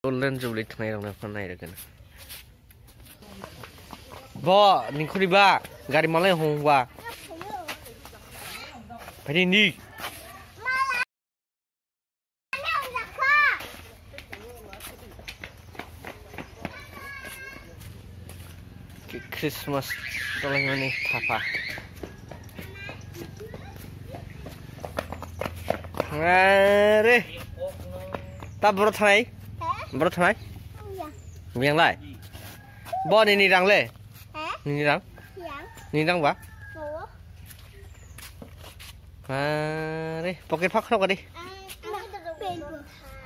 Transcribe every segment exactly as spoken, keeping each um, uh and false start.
Golden Jubilee thanai rok na phano nai rok na. Bo, nini khuri ba, gari malai hong ba. Phai ni. Christmas tolai mani thapa. Are. Ta bro thanai? Bro thanai? Yang lai. Bo nini rang le? Nini rang? Nini rang ba? Are, pocket phak khok di.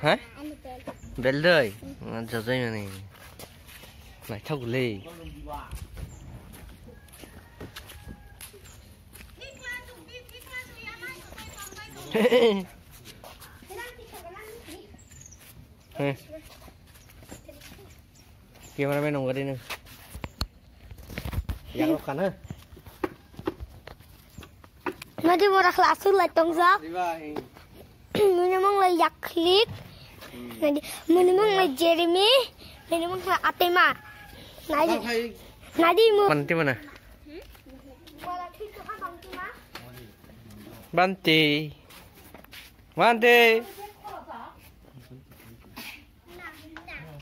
Ha? Beldoi. Jajai mani. Naithok le. He. Cameraman nong gari nang. Yang rok kana. Madi mora khla asuk lai tongjak. Muni mong lai Yaklik. Nadi, muni mong lai Jeremy. Muni mong lai Atema. Nadi. Nadi mu. Panti mana? Banti. Banti.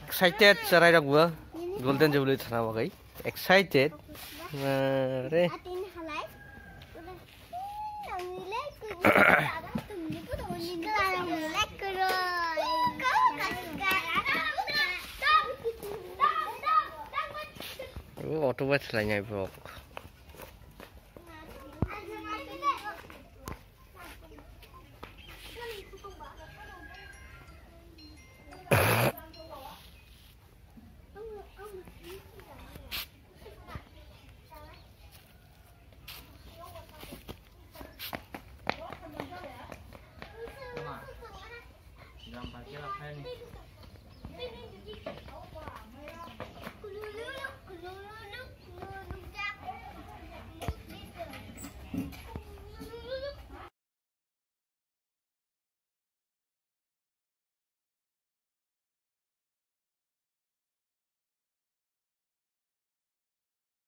Excited, cherai rok bo. Golden Jubilee thana bagwi. Excited. Are. O auto bai thlai nai bro.